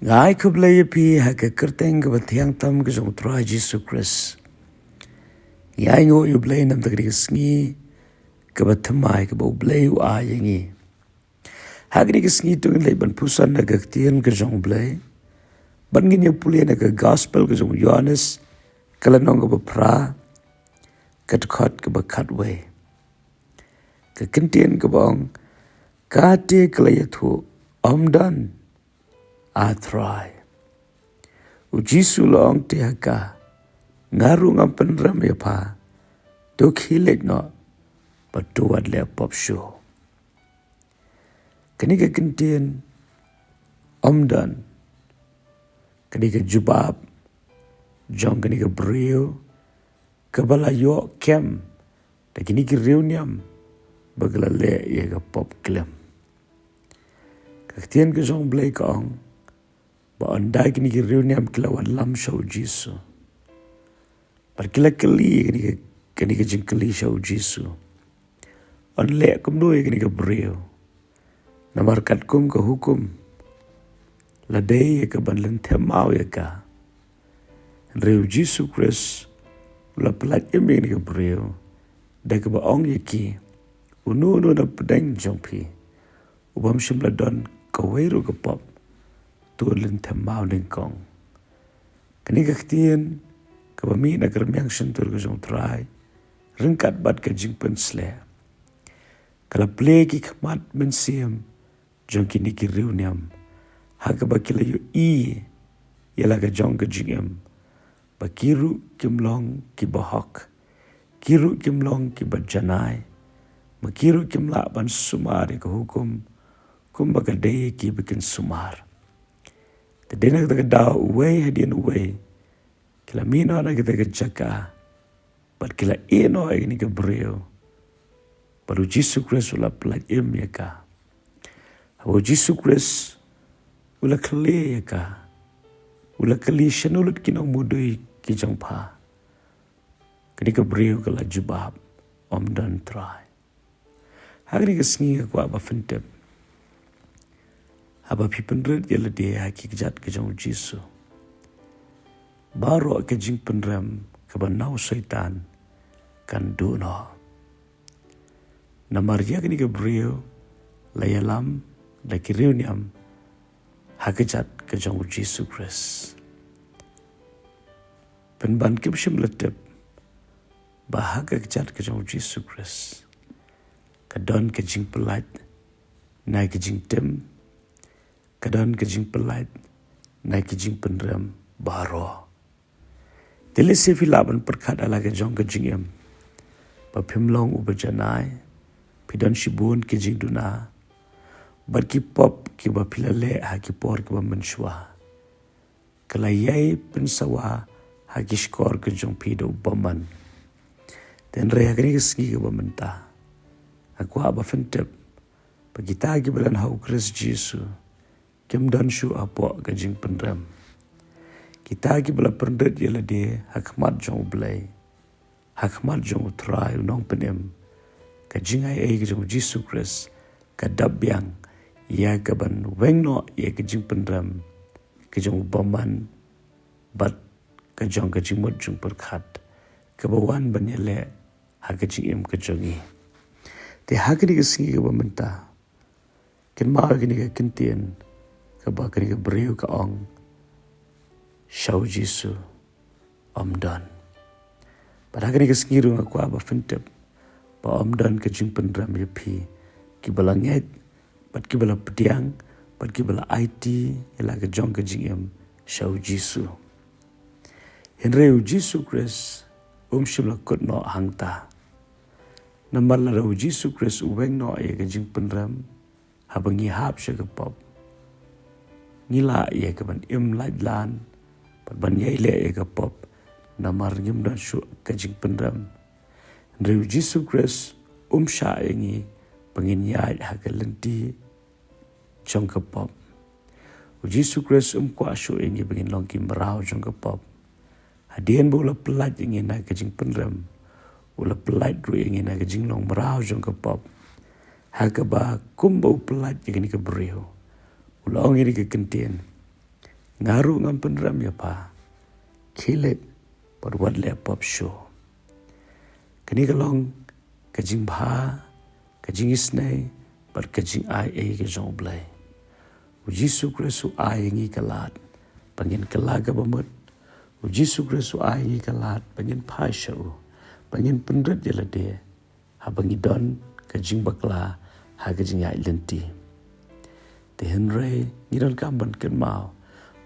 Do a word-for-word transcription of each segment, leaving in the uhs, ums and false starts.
Ai khublei ïa phi ha ka kyrteng kaba thiang tam ka jong U Trai Jisu Khrist. Ngi ai nguh ïa U Blei namar kane ka sngi kaba thymmai kaba U Blei u ai ïa ngi. Ha kane ka sngi to ngin leit ban puson na ka ktien ka jong U Blei. Bad ngin ïa pule na ka gospel ka jong u Ïoannis, ka lynnong kaba phra, ka dkhot kaba khatwei. Ka ktien kaba ong, kata ka la ïathuh, ym don, A Trai. U Jisu u la ong te ha ka, nga ruh ngam pynrem ïa pha, to khie leit noh, bad to wat leh pop shuh. Kane ka ktien, ym don, kane ka jubab jong kane ka briew kaba la ïoh kem da kine ki riewniam ba ki la leh ïa ka pop klim. Ka ktien ka jong U Blei ka ong ba ynda kine ki riewniam ki la wan lam sha U Jisu, bad ki la kylli kane ka, kane ka jingkylli sha U Jisu, yn leh kumno ïa kane ka briew, namar katkum ka hukum la dei ïa ka ban lynthem maw ïa ka. Hynrei U Jisu Khrist u la pyllait im ïa kane ka briew da kaba ong ïa ki, uno uno na pdeng jong phi u bym shym la don kawei ruh ka pop, to lynthem maw nyngkong. Kane ka ktien kaba mih na ka rmiang shyntur ka jong U Trai ryngkat bad ka jingpynsleh, ka la plie ki khmat mynsiem jong kine ki riewniam, ha kaba ki la ïohi ïa la ka jong ka jingim, ba ki ruh kim long kiba hok, ki ruh kim long kiba janai, ba ki ruh kim lah ban sumar ïa ka hukum kumba ka dei ïa ki ba kin sumar. Te dei na kata ka daw uwei hadien uwei ki la mih noh na kata ka jaka, bad ki la ïeh noh ïa kane ka briew, bad U Jisu Khrist u la pyllait im ïa ka. Haba U Jisu Khrist u la kylli ïa ka, u la kylli, shano lut ki nongmudui ki jong pha? Kane ka briew ka la jubab, ym don Trai. Ha kane ka sngi nga kwah ba phin tip, haba phi pynrit ïa lade ha ki kjat ka jong U Jisu, baroh ka jingpynrem kaba na u Soitan kan duh noh. Namar ïa kane ka briew la ïalam da ki riewniam ha ka kjat ka jong U Jisu Khrist. Pynban kim shym la tip ba ha ka kjat ka jong U Jisu Khrist ka don ka jingpyllait na ka jingtim, ka don ka jingpyllait na ka jingpynrem baroh. Te lehse phi lah ban pyrkhat ha la ka jong ka jingim ba phim long uba janai, phi don shibun ki jingduna, bad ki pop kiba phi la leh ha ki por kiba mynshuwa ka la ïai pynsawa ha ki shkor ka jong phi da u bymman. Te hynrei ha kane ka sngi kaba mynta, nga kwah ba phin tip ba kita kiba don ha U Khrist Jisu kim don shuh hapoh ka jingpynrem. Kita kiba la pynrit ïa lade ha khmat jong U Blei, ha khmat jong U Trai U Nongpynim, ka jingai ei ka jong U Jisu Khrist ka dap biang ïa ka ban weng noh ïa ka jingpynrem ka jong u bymman bad ka jong ka jingmut jingpyrkhat kaba wan ban ïaleh ha ka jingim ka jong ngi. Te ha kane ka sngi kaba mynta, kynmaw ïa kane ka ktien kaba kane ka briew ka ong sha U Jisu, ym don. Bad ha kane ka sngi ruh nga kwah ba phin tip ba ym don ka jingpynrem ïa phi kiba la ngeit, bad kiba la pdiang, bad kiba la aiti ïa la ka jong ka jingim sha U Jisu. Hynrei U Jisu Khrist um shym la kut noh hangta. Namar lada U Jisu Khrist u weng noh ïa ka jingpynrem haba ngi hap sha ka pop, ngi lah ïa ka ban im laitlan bad ban ïai leh ïa ka pop, namar ngim don shuh ka jingpynrem. Hynrei U Jisu Khrist um shah ïa ngi ba ngin ïaid ha ka lynti jong ka pop. U Jisu Khrist um kwah shuh ïa ngi ba ngin long ki mraw jong ka pop. Hadien ba u la pyllait ïa ngi na ka jingpynrem, u la pyllait ruh ïa ngi na ka jinglong mraw jong ka pop. Ha kaba kumba u pyllait ïa kane ka briew, u la ong ïa kane ka ktien, Nga ruh ngan pynrem ïa pha. Khie leit bad wat leh pop shuh. Kane ka long ka jingbha, ka jingisynei bad ka jingai ei ka jong U Blei. U Jisu Khrist u ai ïa ngi ka lad ba ngin kylla ka bamut. U Jisu Khrist u ai ïa ngi ka lad ba ngin phai sha u, ba ngin pynrit ïa lade haba ngi don ka jingbakla ha ka jingïaid lynti. Te hynrei ngi donkam ban kynmaw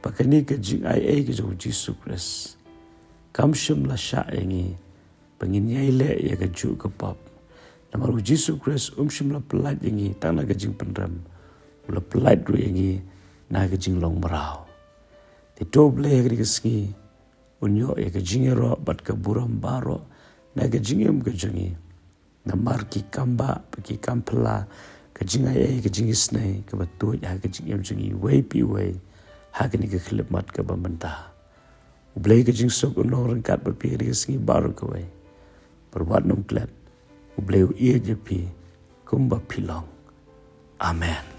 ba kane ka jingai ei ka jong U Jisu Khrist kam shym la shah ïa ngi ba ngin ïai leh ïa kajuh ka pop. Namar U Jisu Khrist um shym la pyllait ïa ngi tang na ka jingpynrem, u la pyllait ruh ïa ngi na ka jinglong mraw. Te to U Blei ha kane ka sngi un ïoh ïa ka jingïaroh bad ka burom baroh na ka jingim ka jong ngi. Namar ki kam bah, ki kam phylla ka jingai ei, ka jingisynei kaba tuid ha ka jingim jong ngi iwei pa iwei ha kane ka khyllipmat kaba mynta. U Blei ka jingsuk un long ryngkat bad phi ha kane ka sngi baroh kawei. Bad wat nym klet, U Blei u ïeit ïa phi kumba phi long. Amen.